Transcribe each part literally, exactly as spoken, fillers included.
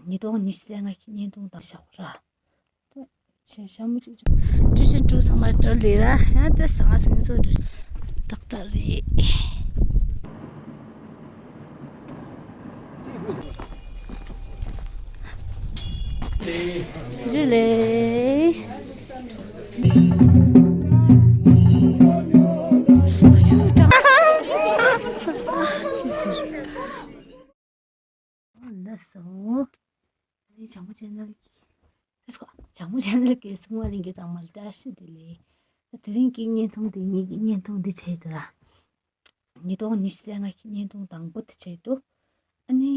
ཉིས་སྟོང་ཉི་ཤུ་རྩ་ལྔ་གི་བརྙན་ཐུང་དང་བཞག་ར། ད་ཆེ་ཤ་མོ་ཅིག་ཅིག་ཀྲུ་ཤིན་ཀྲུ་ཚང་མ་འགྲོ་ལེ་ར། ཡང་ད་ཟ་ང་ཟིང་ཚོ་འགྲོ། ཏག་ཏག་རེད། རེད་ལེ། ལགས་སོ། ཨ་ནི་བྱང་མོ་ཆེ་ནལ་གྱི། ལགས་སོ། བྱང་མོ་ཆེ་ནལ་གྱི་གསུང་བ་ལེན་མཁན་ཚང་མ་ལ་བཀྲ་ཤིས་བདེ་ལེགས། ད་དེ་རིང་གི་བརྙན་ཐུང་འདི་ངེད་ཀྱི་བརྙན་ཐུང་འདི་བྱས་ཡོད་ར། ཉིས་སྟོང་ཉི་ཤུ་རྩ་ལྔ་གི་བརྙན་ཐུང་དང་པོ་དེ་བྱས་འདུག་ཨ་ནི།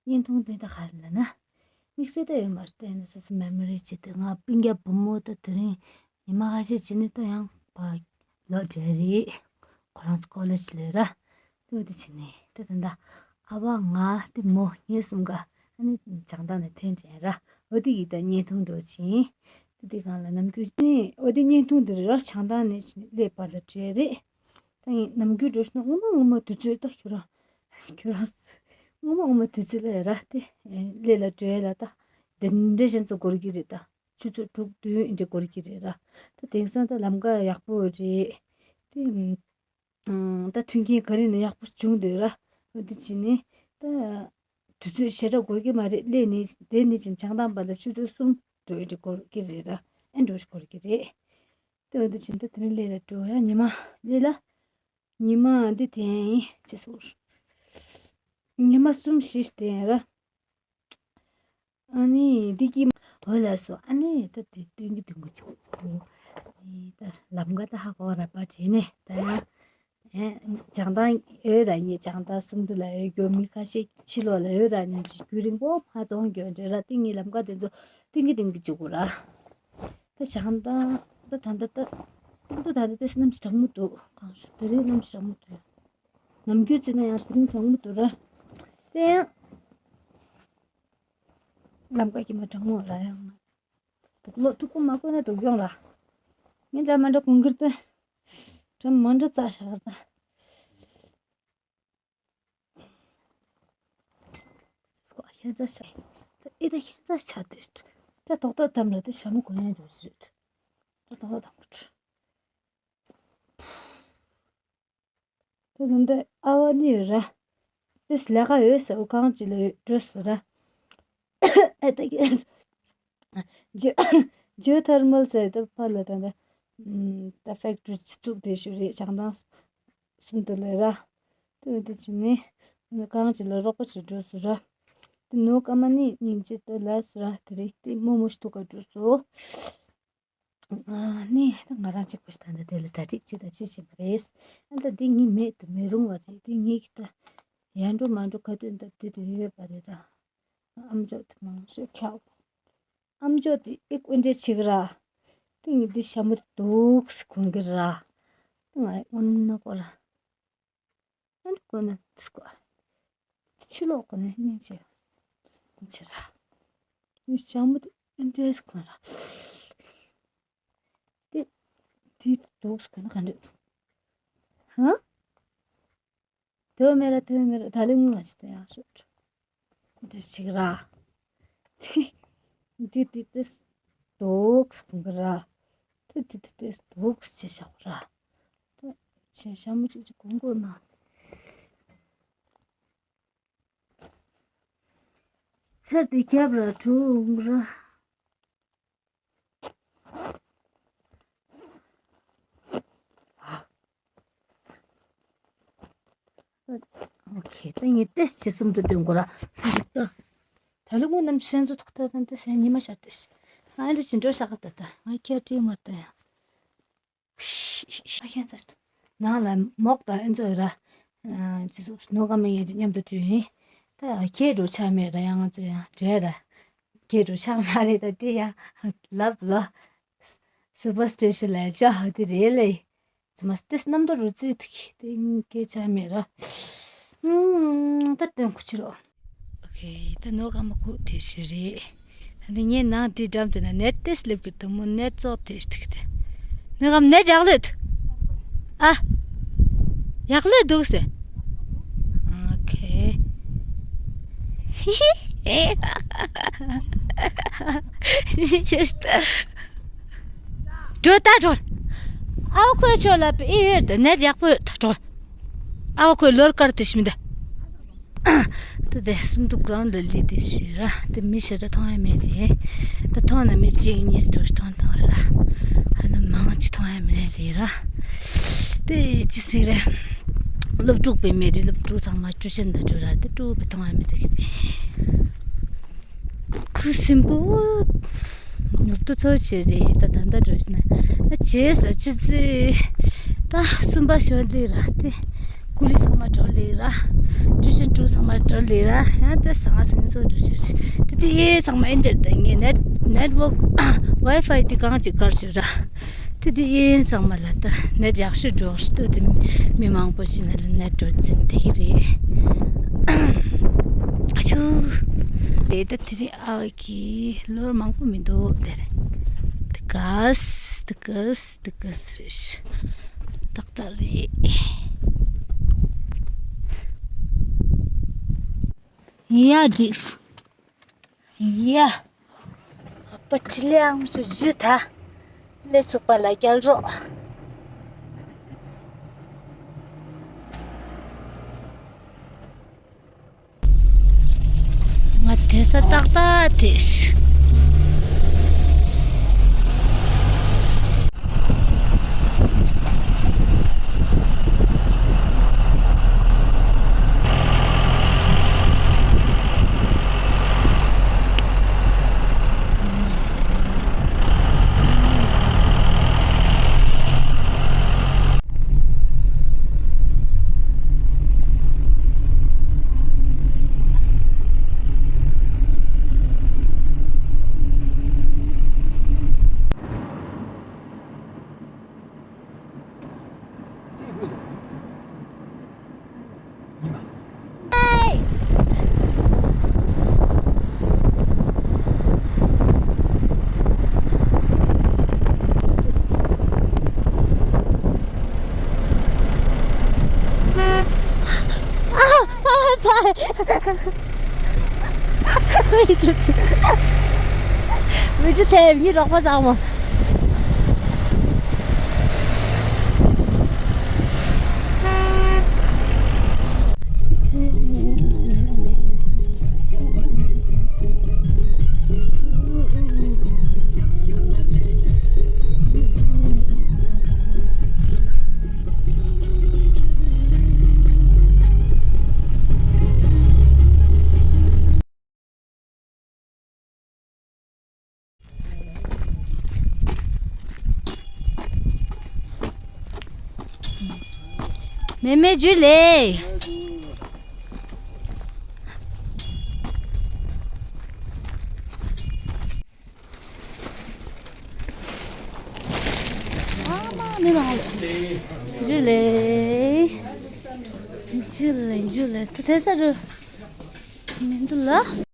བརྙན་ཐུང་དེ་ད་ག་རེ་ལབ་ན། དམིགས་བསལ་ད་ཡོད་མ་རེད། ད་ཡིན་ན་སོ་སོ་མེ་མོ་རི་བྱེད་དུས་ང་སྤུན་ཀྱག་བུ་མོ་ད་དེ་རིང་ཉི་མ་ཁ་ཤས་བྱས་ནས་ད་ཡང་ཕར་ལོག་འགྲོ་རེད། ཁོ་རང་ཚོ་ཀོ་ལེཇ་ལ་ར། ད་འོ་དེ་བྱས་ནས་ད་ད་ད་ཨ་ཕ་ང་དེ་མོ་ངེད་གསུམ་ཀ་ཨ་ནི་བྱང་ཐང་ནས་ཐོན་དྲན་ར། འོ་དེ་གི་ད་བརྙན་ཐུང་འགྲོ་ཕྱིན། ད་དེ་སྒང་ལ་ནམ་རྒྱུན་ནས་འོ་དེ་བརྙན་ཐུང་དེ་ར་བྱང་ཐང་ནས་སླེབས་པ་ལ་བྲོས་རེད། ད་ངས་ནམ་རྒྱུན་འགྲོ་ཤེས་ན་སྔོན་མ་སྔོན་མ་དུས་ཚོད་ད་ཁྱོད་རང་ཁྱོད་རང་སྔོན་མ་སྔོན་མ་དུས་ཚོད་ལ་ཡ་ར་དེ་སླེབས་ལ་བྲོས་ལ་ད་དེ་འདྲ་ཞིག་ཚོ་འགོར་གྱི་རེད། ད་ཆུ་ཚོད་དྲུག་བདུན་འདྲ་འགོར་གྱི་རེད་ར། ད་དེང་སང་ད་ལམ་ཁ་ཡག་པོ་རེད། དེ་ད་མཐུན་རྐྱེན་ག་རེ་ནས་ཡག་པོ་བྱུང་འདུག་ར། འོ་དེ་བྱས་ནས་ད་དུས་ཚོད་ཞེ་དྲག་འགོར་གྱི་མ་རེད། སླེབས་ནས་དེ་ནས་ཅིང་བྱང་ཐང་བར་ལ་ཆུ་ཚོད་གསུམ་འགྲོ་ཡི་འདྲ་འགོར་གྱི་རེད་ར། ཨེ་འགྲོ་འགོར་གྱི་རེད། དེ་འོ་དེ་བྱས་ནས་ད་དེ་ནས་སླེབས་ལ་འགྲོ་ཡ་ཉི་མ་སླེབས་ལ། ཉི་མ་འདི་དེ་ཡིན་ཅི་སོར། ཉི་མ་གསུམ་བཞི་དེ་ཡིན་ར། ཨ་ནི་འདི་གི་འོ་ལགས་སོ། ཨ་ནི་ད་དེ་སྟོན་གྱི་དུས་འགོ་ཆོག་ཨ་ནི་ད་ལམ་ཀ་ད་ཧ་གོ་ར་པ་བྱས་ནས་ད་ཡང་ཨེ་བྱང་ཐང་ཡོད་ར། ཡིན་བྱང་ཐང་སུམ་མདོ་ལ་ཡོད་རྒྱུ་མི་ཁ་ཤས་ཕྱི་ལོགས་ལ་ཡོད་ར། ཉིན་གཅིག་རྒྱུན་རིང་པོ་མ་གཏོང་རྒྱུ་འདྲ་ར། ཏིང་ངེ་ལམ་ཀ་དེ་ཚོ་ཏིང་གི་ཏིང་གི་བཅུག་གོ་ར། ད་བྱང་ཐང་ད་ད་ད་ད་ད་ད་ད་ད་གནམ་གཤིས་གྲང་མོ་འདུག་གང་ཞུ་དེ་རིང་གནམ་གཤིས་གྲང་མོ་འདུག་ནམ་རྒྱུན་བརྩིས་ན་ཡང་དེ་རིང་གྲང་མོ་འདུག་ར། དེ་ཡང་ལམ་ཀ་གི་མ་གྲང་མོ་ར་ཡང་མ། དུག་ལོག་ཐུག་པོ་མ་བསྐོན་ན་སྡུག་གྱོང་ར། ངས་འདྲ་མ་འདྲ་གོང་གིར་ཏེ། འདྲ་མ་འདྲ་རྩ་ཤ་གར་ཏེ། སྐོ་ཤན་རྩ་ཤ། ཨེ་ད་ཤན་རྩ་ཆ་ཏེ། ད་ཏོག་ཏོག་དམ་ར་ཏེ་ཤ་མོ་གོ་ཡན་འགྲོ་ཟེར། ད་ཏོག་ཏོག་དམ་གོ། ད་ད་ཨ་བ་ནི་ཡོད་ར། ཏེས་ལས་ཀ་ཡོད་ཟེར་འོ་གང་ཅི་ལ་ཡོད་འགྲོ་ཟེར་ར། ཨེ་ད་གི་ཇི་ཇི་ཐར་མལ་ཟེར་ད་ཕར་ལ་ད་ད་ད་ཕེག་ཊི་རི་ཅི་བཙུགས་དེ་ཞུ་རེད། བྱང་ཐང་སུམ་མདོ་ལ་ར། ཏེ་འོ་དེ་ཅི་ནི་གང་ཅི་ལ་རོགས་པ་ཅི་འགྲོ་ཟེར་ར། ཏེ་ནོ་ཀ་མ་ནི་སྙིང་རྗེ་ཏེ་ལ་ཟེར་ར། དེ་རིང་ཏེ་མོ་མོ་ཞིག་ཏུ་ག་འགྲོ་སོ། ཨ་ནི་ད་ང་རང་གཅིག་པུ་ཞིག་ད་ནི་དེ་ལ་གྲ་སྒྲིག་བྱེད་དང་ཅི་བྱེད་པ་རེད། ཨ་ད་འདི་ངའི་མེད་དུ་མི་རུང་བ་རེད། འདི་ངའི་གི་ད་ཡར་འགྲོ་མར་འགྲོ་ག་དུས་འདབ་དུས་དུ་ཡོད་པ་རེད། ད་ཨམ་ཅོག་དེ་མང་ཤོས་ཁྱག་ཨམ་ཅོག་དེ་ཨེ་ཀུན་འདྲེ་བྱེད་གི་ར། ཏེ་ངའི་འདི་ཞྭ་མོ་དེ་འདུག་སེ་གོན་གི་ར། ང་ཡི་སྔོན་ན་ཀོ་ར། ཨ་འདྲ་གོ་ན་ཏིས་གོ། ཕྱི་ལོགས་གོ་ནས་སྙིང་རྗེ། ཆེ་ར། མི་ཞྭ་མོ་དེ་ཨེ་འདྲས་གོ་ར། དེ་དེ་འདུག་གོ་ན་ག་འདྲ། ཧ། དེ་མེ་ར་དེ་མེ་ར་ད་ལེ་ངུ་མ་ཞིག་ད་ཡང་ཤོད། འདི་ཞིག་ར། འདི་འདི་འདི་འདུག་གོང་གི་ར། འདི་འདི་འདི་འདི་འདུག་ཅེས་བྱ་བ་ར། ཅེས་ཞྭ་མོ་ཅིག་ཅིག་གོང་གོ་ན། ཚར་འདི་རྒྱབ་ར་གྲུང་ར། ཨོ་ཁེ། ད་ངས་ཏེས་ཅི་གསུམ་དུ་སྟོན་དགོས་ར། ད་ལུ་ངོ་རྣམས་ཤན་ཚོ་ཐོག་ཐག་དང་ཏེ་སེ་ཉི་མ་ཤར་ཏེ། ང་འདི་ཅི་འགྲོ་ཤག་ད་ད་ང་ཁྱེད་དྲིས་མར་ད་ཡང་། ཤ་ཤན་ཚར་ཏེ། ནང་ལ་མོག་དང་ཨེ་ཚོ་ར། ཅི་ཚོ་ནོ་ཀ་མེ་ཡེ་ཅི་མཉམ་དུ་བྲོས་ཡིན། ད་ཁྱེད་འགྲོ་ཆ་མེད་ར། ཡང་ང་ཚོ་ཡང་བྲོས་ར། ཁྱེད་འགྲོ་ཆ་མ་རེད། ད་དེ་ཡང་ལབ་ལ། སུ་པར་སི་ཊི་ཤན་ལ་ཡ་ཅོ་ཧ་དེ་རེད་ལེ། ཙི་མ་སྟེ་སྣམ་དོ་རུ་ཙི་ཐིག་དེ་སྐད་ཆ་མེད་ར། ཨུམ། ད་སྟོན་ཁུ་ཆི་རོ། ཨོ་ཁེ། ད་ནོ་ཀ་མ་ཁུ་དེ་ཤི་རེད། ད་འདི་ངའི་ནང་དེ་འགྲམ་དེ་ན་ནེར་ཏེ་སླེབས་ཀྱི་དུ་མོ་ནེར་ཙོག་དེ་ཤི་ཐིག་དེ། ནོ་ཀ་མ་ནེར་ཡག་ལོས་ཐིག་ཨ། ཡག་ལོས་འདུག་སེ། ཨོ་ཁེ། འགྲོ་ད་འགྲོ། ཨ་ཁོས་ཆོ་ལ་པི་ཨི་ཡོད་ད་ནད་ཡག་པོ་ཡོད་ད་འགྲོ། ཨ་ཁོས་ལོར་དཀར་དེ་ཤི་མི་ད། ད་དེ་སུམ་དུ་གང་ལ་ལི་དེ་ཤི་ར་དེ་མི་ཤི་ད་མཐོང་ཡ་མེད་རེད། ད་མཐོང་ན་མི་གཅིག་གཉིས་འགྲོ་མཐོང་མཐོང་ར། ཨ་ན་མང་ཅི་མཐོང་ཡ་མེད་རེད་ར། དེ་ཅི་ཟིག་རེད། སློབ་ཕྲུག་པའི་མི་རེད། སློབ་ཕྲུག་ཚང་མ་ཀྲུ་ཤན་ད་འགྲོ་ར་དེ་ཕྲུ་གུ་མཐོང་ཡ་མེད་རེད། ཁུ་སིམ་པོ། ནུབ་ཏུ་ཚོ་ཆེ་རེད་ད་ད་ད་འགྲོ་ཤི་ན། ཨ་བྱས་ལ་ཆུ་ཚོད། ད་གསུམ་པ་ཞོན་ལི་ར་དེ། ཀུ་ལི་ཚང་མ་འགྲོ་ལི་ར། ཀྲུ་ཤན་ཀྲུ་ཚང་མ་འགྲོ་ལི་ར་ཡང་དེ་ཟང་ང་ཟང་ངི་ཚོ་འགྲོ་ཆེ་རེད་དེ་དེ་ཡེ་ཚང་མ་ཨིན་ཊར་དེ་ངའི་ནེཊ་ནེཊ་ཝོག་ཝའི་ཕའི་དེ་གང་ཅིག་དཀར་ཆེ་ར། དེ་དེ་ཡིན་ཚང་མ་ལ་ད་ནད་ཡག་ཤོས་འགྲོ་ཤི་ཏོ་དེ་མི་མང་པོ་ཞིག་ན་ལ་ནད་འགྲོ་འཛིན་དེ་གི་རེད། ཨ་ཆུ། དེ་ད་དེ་རིང་ཨ་བ་གི་ལོར་མང་པོ་མི་འདུག་དེ་རེད། དེ་གས་དེ་གས་དེ་གས་རེད་ཤི། ཏག་ཏག་རེད། ཡ་འགྲིགས། ཡ། པ་ཅི་ལེའང་ཞུ་ཞུ་ད། ལས་ཚུགས་པ་ལ་རྒྱལ་རོགས། ང་དེ་ས་ཏག་ཏག་དེ་ཤི། མི་ཆུ་ཐེབས་ཡིན་རོགས་པ་ཚང་མ། མེ་མེ་ཇུ་ལེ། ཨ་མ་མེ་མ་ཇུ་ལེ། ཇུ་ལེ་ཇུ་ལེ་ད་དེ་ས་རུ། མི་འདུག་ལ།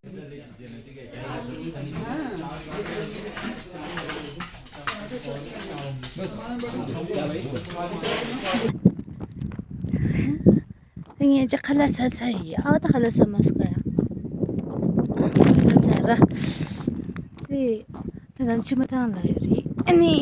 ངས་ཅི་ཁ་ལག་ཟ་ཚར་ཡིན། ཨ་ད་ཁ་ལག་ཟ་མ་སོང་ཡ། ཁ་ལག་ཟ་ཚར་ར། དེ་ད་ནང་ཆུ་མ་ཐང་ལ་ཡོད་རེད། ཨ་ནི།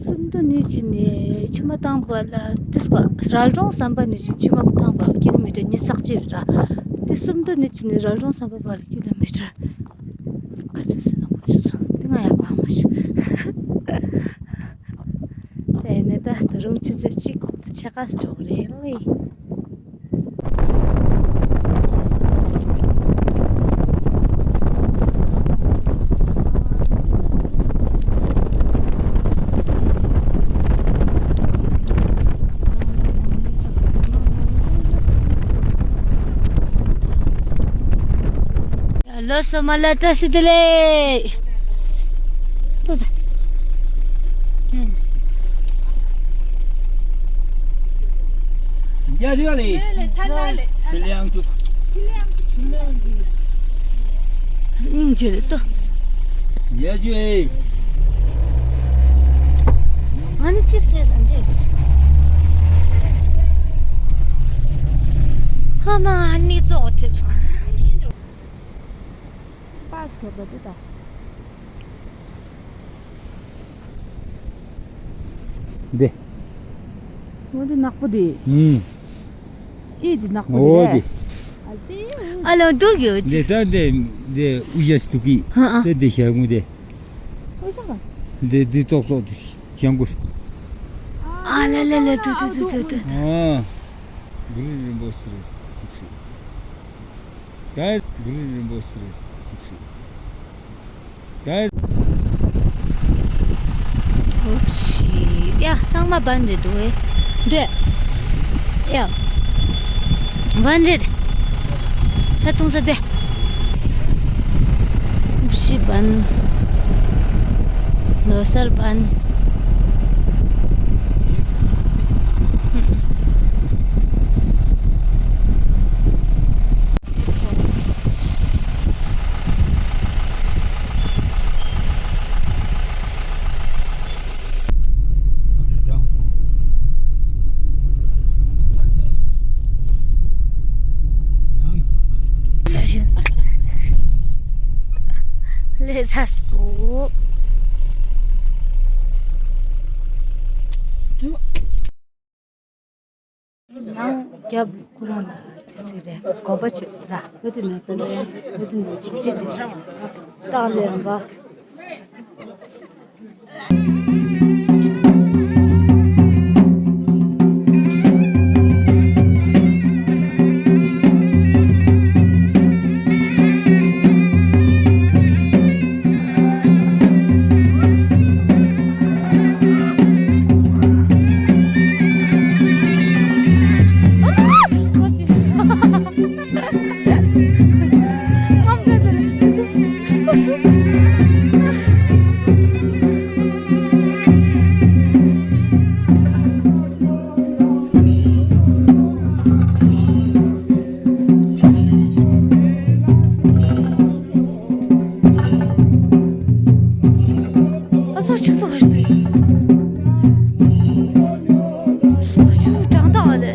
སུམ་མདོ་ནས་ཕྱིན་ནས་ཆུ་མ་དང་པོ་ལ་ཏི་སྐོ་རལ་གྲོང་ཟམ་པ་ནས་ཕྱིན་ཆུ་མ་དང་པོ་ཀི་ལོ་མི་ཊར་ཉི་ཤུ་རྩ་གཅིག་རེད་ར། དེ་སུམ་མདོ་ནས་ཕྱིན་ནས་རལ་གྲོང་ཟམ་པ་བར་ལ་ཀི་ལོ་མི་ཊར་ག་ཚོད་ཟིན་ན་དགུ་བཅུ་ཚོད་དེ་ང་ཡག་པ་མ་ཞུ། དེ་ནས་ད་ད་རུང་ཆུ་ཚོད་གཅིག་ཕྱེད་ཀ་འགྲོ་གི་རེད་ལེ། ལོ་སོ་མ་ལ་བཀྲ་ཤིས་བདེ་ལེགས། ཏོ་ཏོ། ཡ་རི་བ་ལེ། ཚ་ལ་ལེ། ཚ་ལ། ཆི་ལི་ཡང་ཅུ། སྙིང་རྗེ་རེད་ཏོ། ཡ་ཅུ་ཨེ། ཨ་ནི་ཅིག་སེ་ཨ་ཅེ་ཅེ། ཨ་མ་ནི་ཙོག་ཐེབས་སོང་། པར་ཞོག་པ་དེ་དང་། འདི། འོ་འདི་ནག་པོ་དེ། ཨུམ། ཨི་འདི་ནག་པོ་འོ་དེ་དེ། རེད། ཨ་ལོ་འདུག་ཡོད་ཅི། འདི་ད་འདི་འདི་དབུ་ཞྭ་ཞིག་འདུག་གི། ཧ་ཨ། འདི་འདི་ཞྭ་དགུ་འདི། དབུ་ཞྭ་ག། འདི་འདི་ཙོག་ཙོག་འདི་ཞྭ་དགུ། ཨ་ལ་ལ་ལ་འདུག་འདུག་འདུག་འདུག་འདུག་ཨ། གུ་རུ་རིན་པོ་ཆེ་རེད་ཟིག་ཟིག་ད་གུ་རུ་རིན་པོ་ཆེ་རེད་ཟིག་ཟིག་ད། ཨོ་ཕྱི། ཡ་ཚང་མ་བན་རེད་འདུག་ཨེ། འདོད། ཡ། བན་རེད། ཆ་འཐུང་ས་འདོད། ཨོ་ཕྱི་བན། ལོ་གསར་བན། ལས་ས་སོ། ནང་རྒྱབ་ཁོ་རང་ལ་ཅི་ཟེར་རེད། དགོན་པ་ཆེ་ར། བོད་དུ་ནས་བོད་དུ་ནས་ཅིག་ཅིག་དེ་ཆགས་སྟག་ལས་རང་པ། ཨ་ཚོ་ཆིག་ཐོག་རེད་དེ། ཨ་ཚོ་གྲང་ད་བ་ལེ།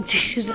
འཇིགས་ཤི་ར།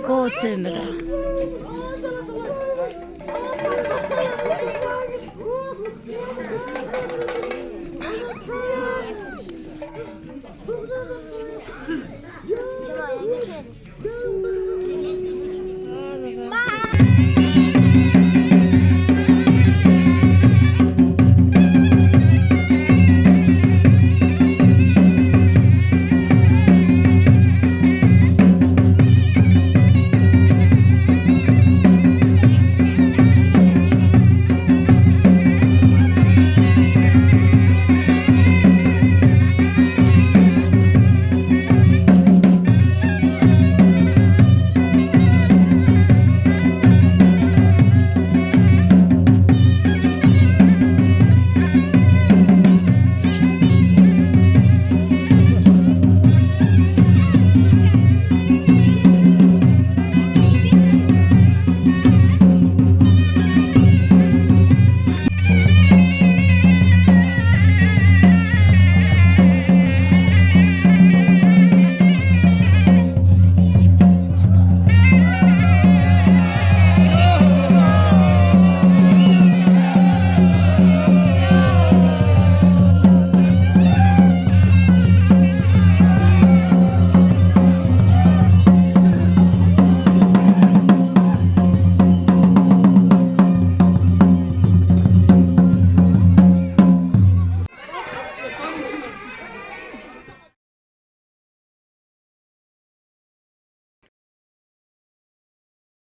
ཁོ་ཚེ་མི་ར།